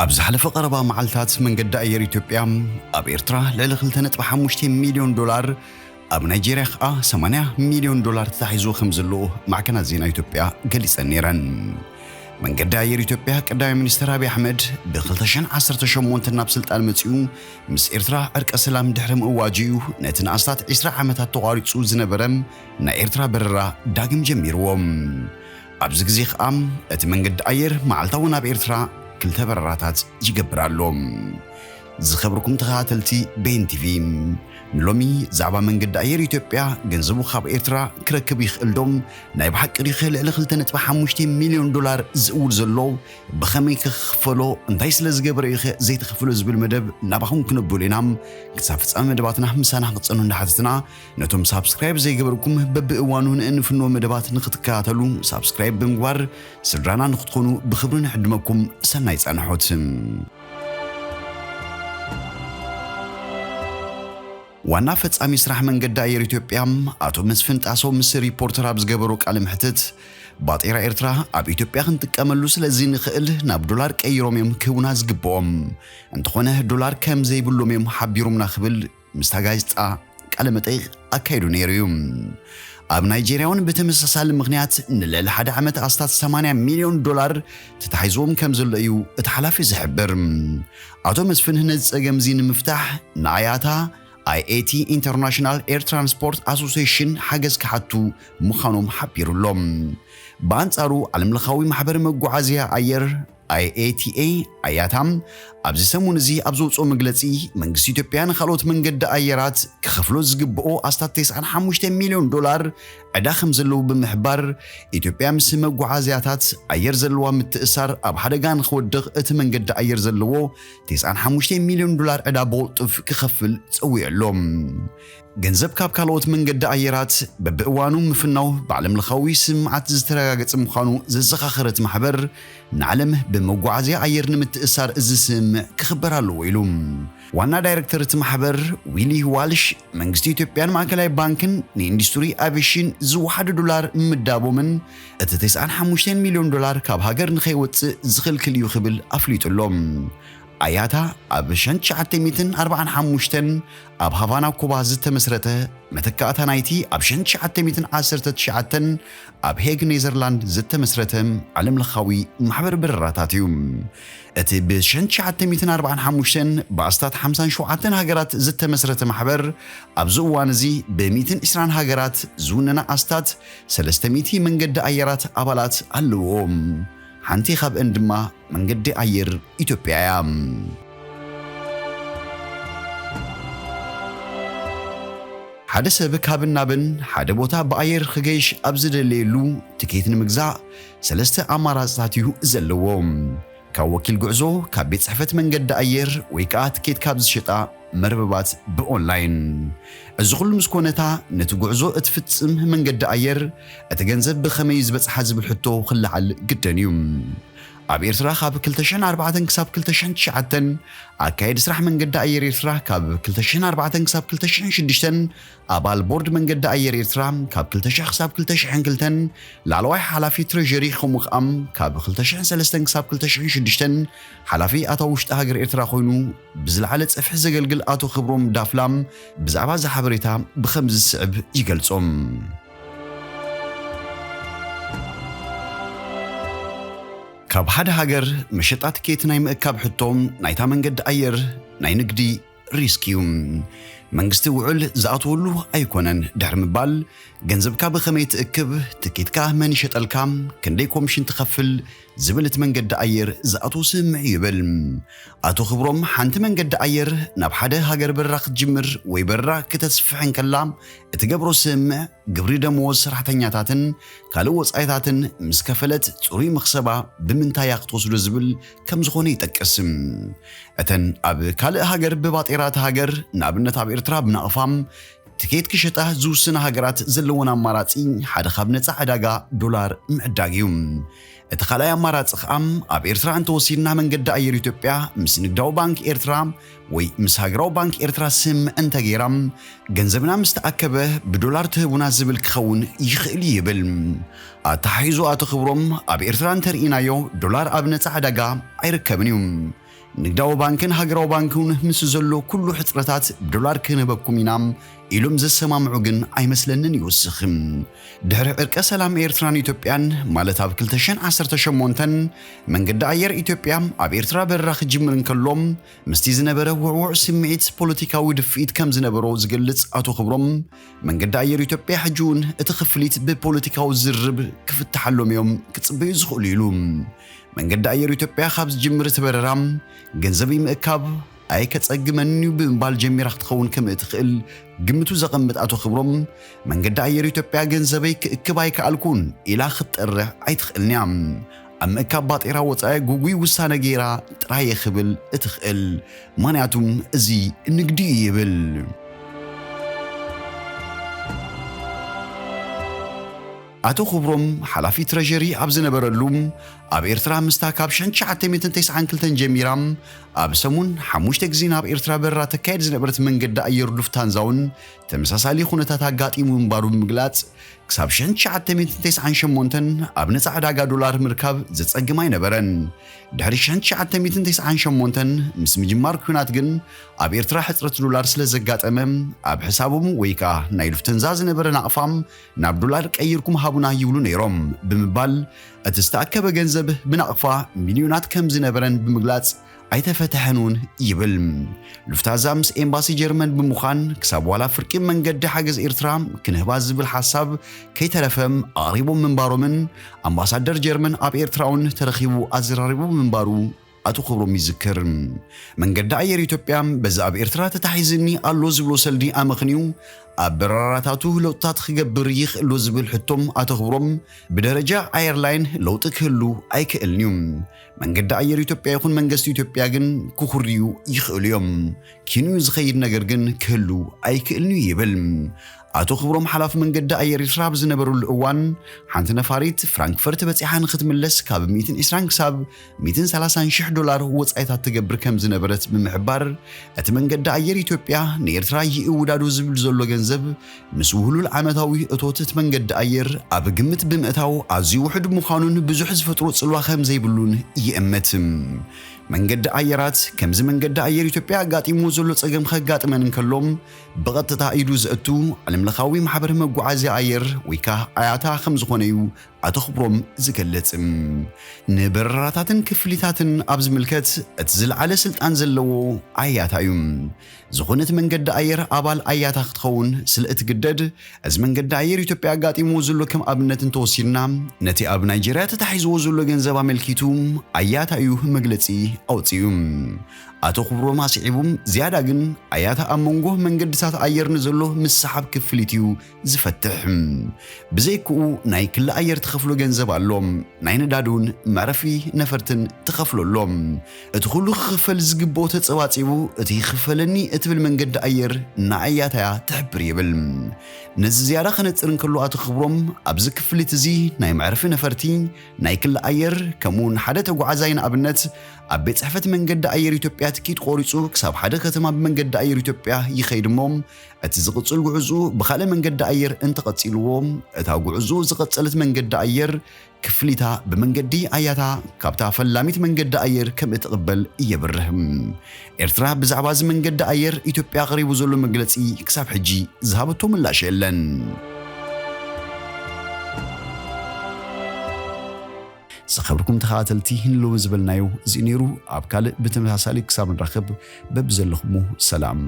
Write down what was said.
ኣብ ዝሓለፈ ቀረባ መዓልታት መንገዲ ኣየር ኢትዮጵያ ኣብ ኤርትራ ልዕሊ ክልተ ነጥቢ ሓሙሽተ ሚልዮን ዶላር፣ ኣብ ናይጄርያ ከኣ ሰማንያ ሚልዮን ዶላር ተታሒዙ ከም ዘሎ ማዕከናት ዜና ኢትዮጵያ ገሊጸን ነይረን። መንገዲ ኣየር ኢትዮጵያ ቀዳማይ ሚኒስትር ኣብይ ኣሕመድ ብ ክልተ ሽሕን ዓሰርተ ሸሞንተን ናብ ስልጣን መጺኡ ምስ ኤርትራ ዕርቀ ሰላም ድሕሪ ምእዋጁ እዩ ነቲ ንኣስታት ዕስራ ዓመታት ተቋሪጹ ዝነበረ ናይ ኤርትራ በረራ ዳግም ጀሚርዎ። ኣብዚ ግዜ ከኣ እቲ መንገዲ ኣየር መዓልታዊ ናብ ኤርትራ ክልተ በረራታት ይገብር ኣሎ። ዝኸበርኩም ተኸታተልቲ ቤን ቲቪ፣ ንሎሚ ዛዕባ መንገዲ ኣየር ኢትዮጵያ ገንዘቡ ካብ ኤርትራ ክረክብ ይኽእል ዶ? ናይ ብሓቂ ድዩ ልዕሊ ክልተ ነጥቢ ሓሙሽተ ሚልዮን ዶላር ዝእውር ዘሎ? ብኸመይ ክኽፈሎ? እንታይ ስለ ዝገበረ እዩ ዘይተኸፍሎ? ዝብል መደብ ናባኹም ክነብሉ ኢና። ክሳብ ፍጻመ መደባትና ምሳና ክጸኑ እንዳሓተትና፣ ነቶም ሳብስክራይብ ዘይገበርኩም በብእዋኑ ንእንፍኖ መደባት ንክትከታተሉ ሳብስክራይብ ብምግባር ስድራና ንክትኾኑ ብኽብሪ ንዕድመኩም። ሰናይ ጻንሖት። ዋና ፈጻሚ ስራሕ መንገዲ ኣየር ኢትዮጵያ ኣቶ መስፍን ጣሰው ምስ ሪፖርተር ኣብ ዝገበሮ ቃለ መሕትት፣ ባጤራ ኤርትራ ኣብ ኢትዮጵያ ክንጥቀመሉ ስለ ዘይንኽእል ናብ ዶላር ቀይሮም እዮም ክህቡና ዝግብኦም። እንተኾነ ዶላር ከም ዘይብሎም እዮም ሓቢሮምና ክብል ምስታ ጋዜጣ ቃለ መጠይቕ ኣካይዱ ነይሩ እዩ። ኣብ ናይጄርያ እውን ብተመሳሳሊ ምኽንያት ንልዕሊ ሓደ ዓመት ኣስታት ሰማንያ ሚልዮን ዶላር ተታሒዝዎም ከም ዘሎ እዩ እቲ ሓላፊ ዝሕብር። ኣቶ መስፍን ነዚ ጸገም እዚ ንምፍታሕ ንኣያታ ኣይኤቲ ኢንተርናሽናል ኤር ትራንስፖርት ኣሶሲዬሽን ሓገዝ ክሓቱ ምዃኖም ሓቢሩ ኣሎ። ብኣንጻሩ ዓለምለኻዊ ማሕበር መጓዓዝያ ኣየር ኣይኤቲኤ ኣያታ ኣብዚ ሰሙን እዚ ኣብ ዘውፅኦ መግለፂ፣ መንግስቲ ኢትዮጵያ ንካልኦት መንገዲ ኣየራት ክኸፍሎ ዝግብኦ ኣስታት ተስዓን ሓሙሽተ ሚልዮን ዶላር ዕዳ ከም ዘለዎ ብምሕባር፣ ኢትዮጵያ ምስ መጓዓዝያታት ኣየር ዘለዋ ምትእሳር ኣብ ሓደጋ ንክወድቕ እቲ መንገዲ ኣየር ዘለዎ ተስዓን ሓሙሽተ ሚልዮን ዶላር ዕዳ ብቕልጡፍ ክኸፍል ጸዊዑ ኣሎ። ገንዘብ ካብ ካልኦት መንገዲ ኣየራት በብእዋኑ ምፍናው ብዓለምለኻዊ ስምምዓት ዝተረጋገጸ ምዃኑ ዘዘኻኸረ እቲ ማሕበር፣ ንዓለም ብመጓዓዝያ ኣየር ንምትእሳር እዚ ስምምዕ ክኽበር ኣለዎ ኢሉ። ዋና ዳይሬክተር እቲ ማሕበር ዊሊ ዋልሽ፣ መንግስቲ ኢትዮጵያን ማእከላይ ባንክን ንኢንዱስትሪ ኣቪሽን ዝወሓደ ዶላር ምምዳቦምን እቲ ተስዓን ሓሙሽተን ሚልዮን ዶላር ካብ ሃገር ንኸይወጽእ ዝኽልክል እዩ ክብል ኣፍሊጡ ኣሎ። ኣያታ ኣብ ሸንት ትሽዓተ ሚእትን ኣርባዓን ሓሙሽተን ኣብ ሃቫና ኩባ ዝተመስረተ መተካእታ ናይቲ ኣብ ሸንት ትሽዓተ ሚእትን ዓሰርተ ትሽዓተን ኣብ ሄግ ኔዘርላንድ ዝተመስረተ ዓለምለኻዊ ማሕበር በረራታት እዩ። እቲ ብ ሸንት ትሽዓተ ሚእትን ኣርባዓን ሓሙሽተን ብኣስታት ሓምሳን ሸውዓተን ሃገራት ዝተመስረተ ማሕበር ኣብዚ እዋን እዚ ብ ሚእትን ዕስራን ሃገራት ዝውነና ኣስታት ሰለስተ ሚእቲ መንገዲ ኣየራት ኣባላት ኣለዎ። ሓንቲ ካብአን ድማ መንገዲ ኣየር ኢትዮጵያ እያ። ሓደ ሰብ ካብን ናብን ሓደ ቦታ ብኣየር ክገይሽ ኣብ ዝደለየሉ፣ ትኬት ንምግዛእ ሰለስተ ኣማራፅታት እዩ ዘለዎ። ካብ ወኪል ጉዕዞ፣ ካብ ቤት ጽሕፈት መንገዲ ኣየር ወይ ከዓ ትኬት ካብ ዝሸጣ መርበባት ብኦንላይን። እዚ ኩሉ ምስ ኮነታ፣ ነቲ ጉዕዞ እትፍጽም መንገዲ ኣየር እቲ ገንዘብ ብኸመይ ዝበጽሓ ዝብል ሕቶ ክለዓል ግደን እዩ። ኣብ ኤርትራ ካብ ክልተ ሽሕን ኣርባዕተን ክሳብ ክልተ ሽሕን ትሽዓተን፣ ኣካየዲ ስራሕ መንገዲ ኣየር ኤርትራ ካብ ክልተ ሽሕን ኣርባዕተን ክሳብ ክልተ ሽሕን ሽዱሽተን፣ ኣባል ቦርድ መንገዲ ኣየር ኤርትራ ካብ ክልተ ሽሕ ክሳብ ክልተ ሽሕን ክልተን፣ ላዕለዋይ ሓላፊ ትሬዠሪ ከምኡ ከኣ ካብ ክልተ ሽሕን ሰለስተን ክሳብ ክልተ ሽሕን ሽዱሽተን ሓላፊ ኣታዊ ውሽጢ ሃገር ኤርትራ ኮይኑ ብዝለዓለ ጸፍሒ ዘገልግል ኣቶ ክብሮም ዳፍላ ብዛዕባ እዚ ሓበሬታ ብኸምዚ ዝስዕብ ይገልጾ። ካብ ሓደ ሃገር መሸጣ ትኬት ናይ ምእካብ ሕቶ ናይታ መንገዲ ኣየር ናይ ንግዲ ሪስክ እዩ። መንግስቲ ውዕል ዝኣትወሉ ኣይኮነን ድሕሪ ምባል፣ ገንዘብካ ብኸመይ ትእክብ፣ ትኬትካ መን ይሸጠልካ፣ ክንደይ ኮሚሽን ትኸፍል ዝብል እቲ መንገዲ ኣየር ዝኣትዎ ስምምዕ እዩ ይብል። ኣቶ ክብሮም፣ ሓንቲ መንገዲ ኣየር ናብ ሓደ ሃገር በረራ ክትጅምር ወይ በረራ ክተስፍሕ እንከላ እትገብሮ ስምምዕ ግብሪ ደመወዝ ሰራሕተኛታትን ካልእ ወጻኢታትን ምስ ከፈለት ጽሩይ መኽሰባ ብምንታይ እያ ክትወስዶ ዝብል ከም ዝኾነ ይጠቅስ። እተን ኣብ ካልእ ሃገር ብባጤራ እታ ሃገር፣ ንኣብነት ኣብ ኤርትራ ብናቕፋ ትኬት ክሸጣ ዝውስና ሃገራት ዘለወን ኣማራጺ ሓደ ካብ ነጻ ዕዳጋ ዶላር ምዕዳግ እዩ። እቲ ካልኣይ ኣማራጺ ከኣ ኣብ ኤርትራ እንተወሲድና መንገዲ ኣየር ኢትዮጵያ ምስ ንግዳዊ ባንክ ኤርትራ ወይ ምስ ሃገራዊ ባንክ ኤርትራ ስምምዕ እንተገይራ ገንዘብና ምስ ተኣከበ ብዶላር ትህቡና ዝብል ክኸውን ይኽእል እዩ ይብል። ኣተሓሒዙ ኣቶ ክብሮም ኣብ ኤርትራ እንተርኢናዮ ዶላር ኣብ ነጻ ዕዳጋ ኣይርከብን እዩ። ንግዳዊ ባንክን ሃገራዊ ባንክን ምስ ዘሎ ኩሉ ሕጽረታት ብዶላር ክንህበኩም ኢና ኢሎም ዘሰማምዑ ግን ኣይመስለንን ይውስኽ። ድሕሪ ዕርቀ ሰላም ኤርትራን ኢትዮጵያን፣ ማለት ኣብ ክልተ ሽሕን ዓሰርተ ሸሞንተን፣ መንገዲ ኣየር ኢትዮጵያ ኣብ ኤርትራ በረራ ክጅምር እንከሎ፣ ምስቲ ዝነበረ ውዕዉዕ ስምዒት ፖለቲካዊ ድፍኢት ከም ዝነበሮ ዝገልጽ ኣቶ ክብሮም፣ መንገዲ ኣየር ኢትዮጵያ ሕጂ እውን እቲ ክፍሊት ብፖለቲካዊ ዝርርብ ክፍትሓሎም እዮም ክጽበዩ ዝኽእሉ ኢሉ። መንገዲ ኣየር ኢትዮጵያ ካብ ዝጅምር እቲ በረራ ገንዘብ ይምእካብ ኣይከጸግመንን እዩ ብምባል ጀሚራ ክትኸውን ከም እትኽእል ግምቱ ዘቐምጥ ኣቶ ክብሮም፣ መንገዲ ኣየር ኢትዮጵያ ገንዘበይ ክእክብ ኣይከኣልኩን ኢላ ክትጠርሕ ኣይትኽእልን እያ። ኣብ ምእካብ ባጤራ ወጻኢ ጉጉይ ውሳነ ገይራ ጥራይ እየ ክብል እትኽእል፣ ምኽንያቱም እዚ ንግዲ እዩ ይብል። ኣቶ ክብሮም ሓላፊ ትረዠሪ ኣብ ዝነበረሉ፣ ኣብ ኤርትራ ምስታ ካብ ሽሕን ትሽዓተ ሚእትን ተስዓን ክልተን ጀሚራ ኣብ ሰሙን ሓሙሽተ ግዜ ናብ ኤርትራ በረራ ተካየድ ዝነበረት መንገዲ ኣየር ሉፍታንዛ እውን ተመሳሳሊ ኩነታት ኣጋጢሙ ምንባሩ ብምግላጽ፣ ክሳብ ሽሕን ትሽዓተ ሚእትን ተስዓን ሸሞንተን ኣብ ነጻ ዕዳጋ ዶላር ምርካብ ዘጸግም ኣይነበረን። ድሕሪ ሽሕን ትሽዓተ ሚእትን ተስዓን ሸሞንተን ምስ ምጅማር ኲናት ግን ኣብ ኤርትራ ሕጽረት ዶላር ስለ ዘጋጠመ፣ ኣብ ሕሳቦም ወይ ከኣ ናይ ሉፍታንዛ ዝነበረ ናቕፋ ናብ ዶላር ቀይርኩም ሃቡና ይብሉ ነይሮም ብምባል፣ እቲ ዝተኣከበ ገንዘብ ብናቕፋ ሚልዮናት ከም ዝነበረን ብምግላጽ፣ ኣይተፈትሐን እውን ይብል። ሉፍታንዛ ምስ ኤምባሲ ጀርመን ብምዃን ክሳብ ዋላ ፍርቂ መንገዲ ሓገዝ ኤርትራ ክንህባ ዝብል ሓሳብ ከይተረፈ ኣቕሪቦም ምንባሮምን ኣምባሳደር ጀርመን ኣብ ኤርትራ እውን ተረኺቡ ኣዘራሪቡ ምንባሩ ኣቶ ክብሮም ይዝክር። መንገዲ ኣየር ኢትዮጵያ በዚ ኣብ ኤርትራ ተታሒዝኒ ኣሎ ዝብሎ ሰልዲ ኣመኽንዩ ኣብ በረራታቱ ለውጥታት ክገብር ይኽእሎ ዝብል ሕቶም ኣቶ ክብሮም ብደረጃ ኣየርላይን ለውጢ ክህሉ ኣይክእልን እዩ። መንገዲ ኣየር ኢትዮጵያ ይኹን መንግስቲ ኢትዮጵያ ግን ክኹርዩ ይኽእሉ እዮም። ኪንኡ ዝኸይድ ነገር ግን ክህሉ ኣይክእልን እዩ ይብል። ኣቶ ክብሮም ሓላፊ መንገዲ ኣየር ኤርትራ ኣብ ዝነበሩሉ እዋን ሓንቲ ነፋሪት ፍራንክፈርት በጺሓ ንኽትምለስ ካብ ሚእትን ዕስራን ክሳብ ሚእትን ሰላሳን ሽሕ ዶላር ወጻኢታት ትገብር ከም ዝነበረት ብምሕባር፣ እቲ መንገዲ ኣየር ኢትዮጵያ ንኤርትራ ይእውዳዱ ዝብል ዘሎ ገንዘብ ምስ ውህሉል ዓመታዊ እቶት እቲ መንገዲ ኣየር ኣብ ግምት ብምእታው ኣዝዩ ውሑድ ምዃኑን ብዙሕ ዝፈጥሮ ጽልዋ ከም ዘይብሉን ይእምት። መንገዲ ኣየራት ከምዚ መንገዲ ኣየር ኢትዮጵያ ኣጋጢምዎ ዘሎ ጸገም ከጋጥመን እንከሎ ብቐጥታ ኢዱ ዘእቱ ዓለምለኻዊ ማሕበር መጓዓዝያ ኣየር ወይ ከዓ ኣያታ ከም ዝኾነ እዩ ኣቶ ክብሮም ዝገልጽ። ንበረራታትን ክፍሊታትን ኣብ ዝምልከት እቲ ዝለዓለ ስልጣን ዘለዎ ኣያታ እዩ። ዝኾነት መንገዲ ኣየር ኣባል ኣያታ ክትኸውን ስለ እትግደድ፣ እዚ መንገዲ ኣየር ኢትዮጵያ ኣጋጢምዎ ዘሎ ከም ኣብነት እንተወሲድና፣ ነቲ ኣብ ናይጀርያ ተታሒዝዎ ዘሎ ገንዘብ ኣመልኪቱ ኣያታ እዩ መግለጺ ኣውጺኡ። ኣቶ ክብሮም ኣስዒቡ ዝያዳ ግን ኣያታ ኣብ መንጎ መንገድታት ኣየር ንዘሎ ምስሓብ ክፍሊት እዩ ዝፈትሕ። ብዘይክኡ ናይ ክሊ ኣየር ትኸፍሎ ገንዘብ ኣሎ፣ ናይ ነዳዲ እውን መዕረፊ ነፈርትን ትኸፍሎ ኣሎ። እቲ ኩሉ ክኽፈል ዝግብኦ ተጸባጺቡ፣ እቲ ይኽፈለኒ እትብል መንገዲ ኣየር ንኣያታያ ትሕብር ይብል። ነዚ ዝያዳ ከነጽር እንከሎ ኣቶ ክብሮም፣ ኣብዚ ክፍሊት እዚ ናይ መዕረፊ ነፈርቲ፣ ናይ ክሊ ኣየር፣ ከምኡውን ሓደ ተጓዓዛይ ንኣብነት ኣብ ቤት ጽሕፈት መንገዲ ኣየር ኢትዮጵያ ትኬት ቆሪጹ ክሳብ ሓደ ከተማ ብመንገዲ ኣየር ኢትዮጵያ ይኸይድ እሞ፣ እቲ ዝቕጽል ጉዕዞ ብኻልእ መንገዲ ኣየር እንተቐጺልዎ፣ እታ ጉዕዞ ዝቐጸለት መንገዲ ኣየር ክፍሊታ ብመንገዲ ኣያታ ካብታ ፈላሚት መንገዲ ኣየር ከም እትቕበል የብርህ። ኤርትራ ብዛዕባ እዚ መንገዲ ኣየር ኢትዮጵያ ኣቕሪቡ ዘሎ መግለጺ ክሳብ ሕጂ ዝሃበቶ ምላሽ የለን። ዝኸብርኩም ተኸታተልቲ፣ ንሎሚ ዝበልናዮ እዚ ነይሩ። ኣብ ካልእ ብተመሳሳሊ ክሳብ ንራኸብ፣ በብዘለኹሞ ሰላም።